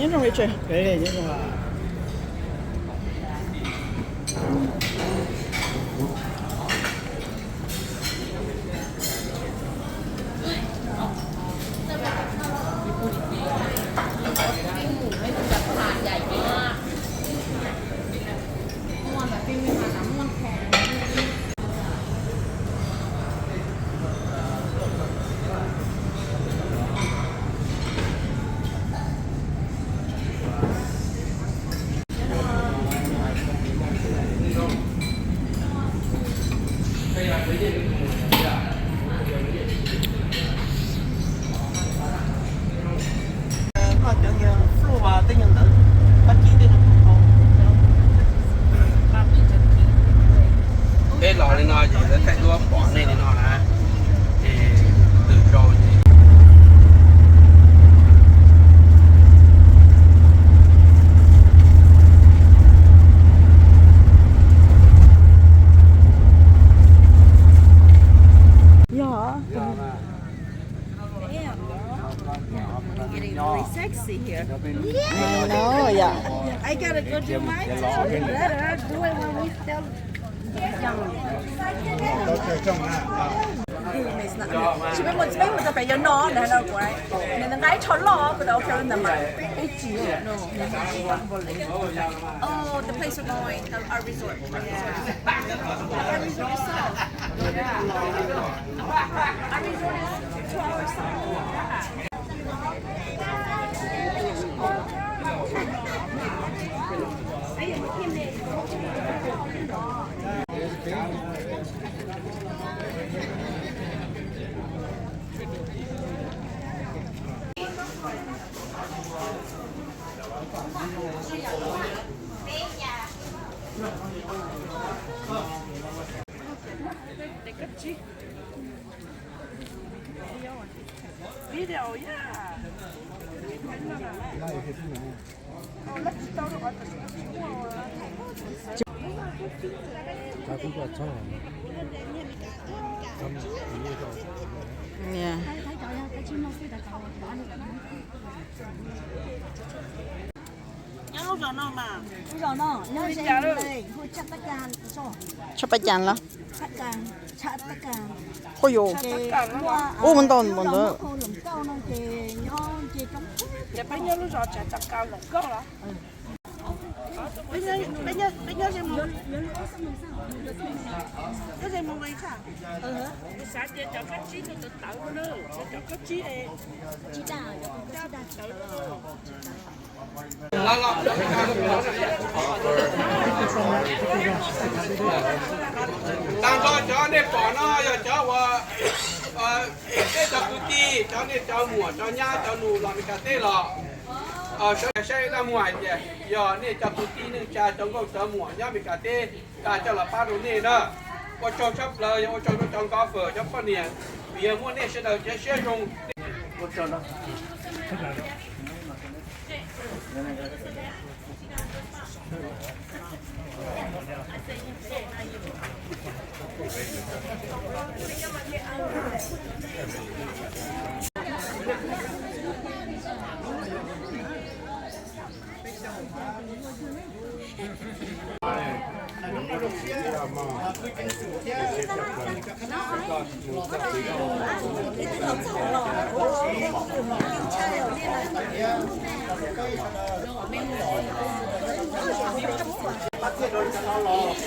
Nyob zoo, Richard. Peb los li no ces lawv thaij duab pom nej li no na, ces twb zoo ces Yog. Damn. Getting really sexy here. I know, yeah. I gotta go do my job. You better do it when we tell. Tsis peb mus, peb mus tau pem yog no na, no kuv nws nqa ib tsho loj kuv tau, ok, ntawd mas peb tsis. Oh, the place we're going, our resort. Our resort is so, our resort is two hours south. Nyob lub zos no mas, lub zos no nyob ze li, hu Tshaj Paj Cas los? Qhov yus. Ub, mus ntau mus ntawd. Ces peb nyob lub zos Tshaj Paj Cas Loos Nkauj los? Peb nyob, peb nyob, peb nyob ze mus, nyob ze mus nqis tshaj. Kuv xav tias cov kab tsib tus tawv tawv na, cov kab tsib es tsis dag tawv. Tag nrho cov nej pom no yog cov uas peb cov kwv tij, cov nej cov muam cov nyab cov nus los Meskas teb los. Sawv daws saib dab muag hais tias yog nej cov kwv tij neej tsa cov nkauj cov muam nyob Meskas teb coj los pab rau nej na. Ua tsaug tshaj plaws, yog ua tsaug rau cov nkoj fawm cov poj niam, vim yog muaj nej sawv daws cov siab zoo. Pab thiaj rau cov no los,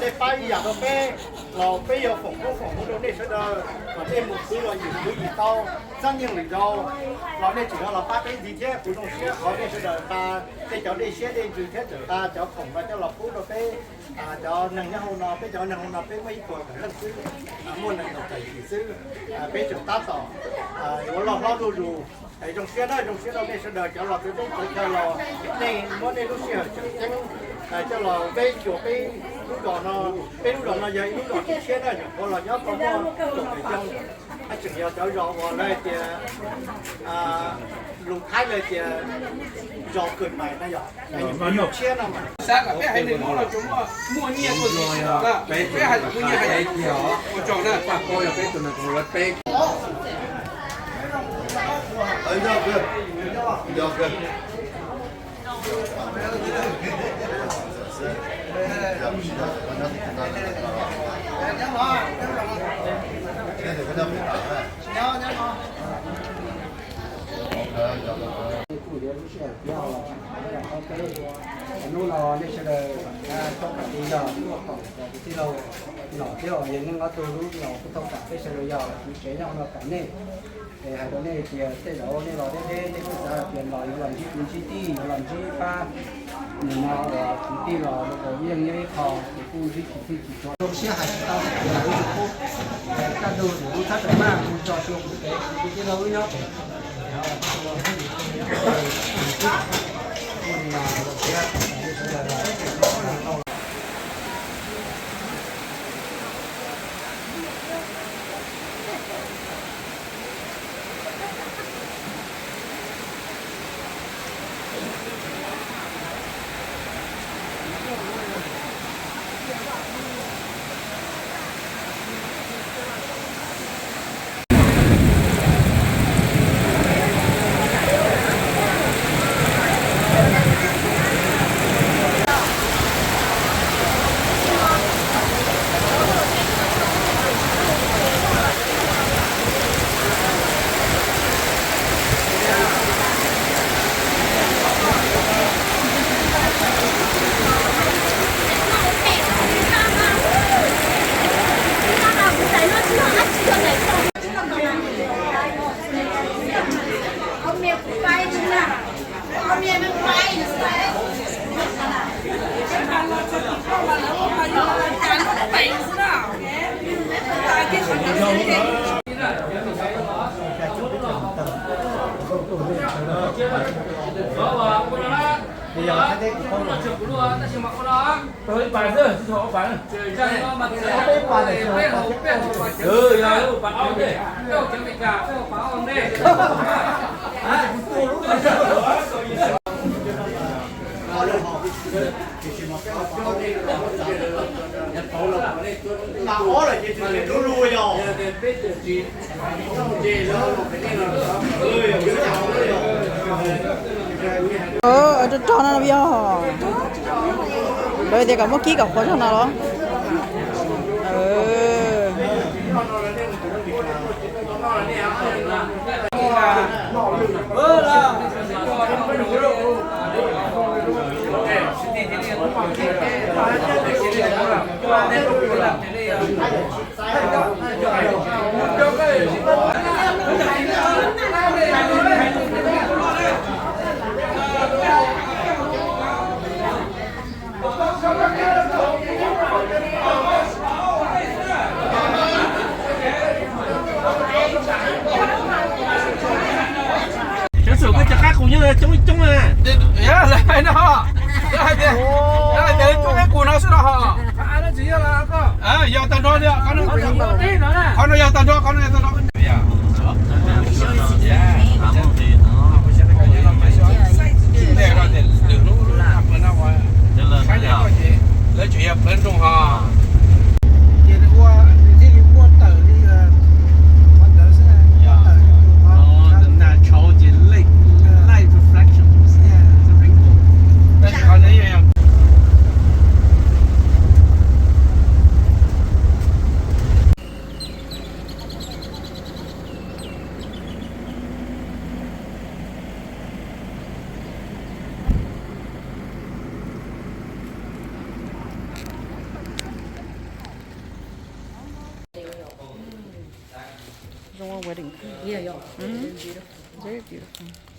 nej pab ib yam rau peb los peb yuav foom koob foom hmoov rau nej sawv daws kom nej mus khwv los yim khwv yim tau, txhab nyeej lwm zaus los nej tseem yuav los pab peb ntxiv thiab. Kuv zoo siab qhov nej sawv daws nqa tej cov dej siab dej ntsws thiab tseem nqa cov khoom no coj los pub rau peb cov neeg nyob hauv no. Peb cov neeg hauv no peb muaj ib puas tawm leej xwb, muaj nees nkaum tawm yim xwb, peb tseem tab tom yuav loj hlob luaj lus. Zoo siab na, zoo siab rau nej sawv daws cov los txhua teb txhua chaw los, nej muab nej lub sij hawm tseem ceeb coj los peb xyuas peb lub zos no. Peb lub zos no yog ib lub zos tshiab na, nyuam qhuav los nyob tau muaj kaum peb xyoo, tseem yog cov zos uas lawv hais tias, lus Thaib lawv tias zos kawg mais na yom, nyuam tshiab no mas. Xav kom peb haiv neeg Hmoob no tsuas muaj muaj nyiaj tuaj tiv si no, peb hais muaj nyiaj hais ua tsaug na. Pab pab yog peb tus neeg ua peb. Yog kawg. Kuj yuav lub sij hawm thiab os, hnub no nej sawv daws tau kam li yog tuaj koom cov kwv tij laug nom thiab os, yog neej ob tug lub los kuj tau kam peb sawv daws yog kwv tsev nyob no tom nej. Es hais rau nej tias tej zaum nej los deb deb nej kuj xav hais tias los yuav los ntsib kwv ntsib tij, yuav los ntsib pab nim no uas kwv tij los ua yeej nyob ib qho ces kuj ntsib tsis txhij tsis txhua. Zoo siab hais tsis tau tias lub YouTube kaj ntug lub thab tau maj mus tso xyuas kuv pem kwv tij laug wb nyob pem. Rog rog no yog lawv tias kom muab kib kom qhuav zog no los? Cov saum koj cov qab qus nyob coob coob na. Lawv hais no, lawv hais tias, lawv hais tias coob qab qus no xwb no ho. Yog tag nrho li, qhov no yog tag nrho, qhov no yog tag nrho. Lawv tseem yog plawv nroog ho. Ces nws ua, nws thiaj li muaj tawm li qhov ntawd xwb, muaj tawm li tus qhov. Tab sis qhov no yog Zoo ua wedding. Yeah, yeah. Mm. Very beautiful.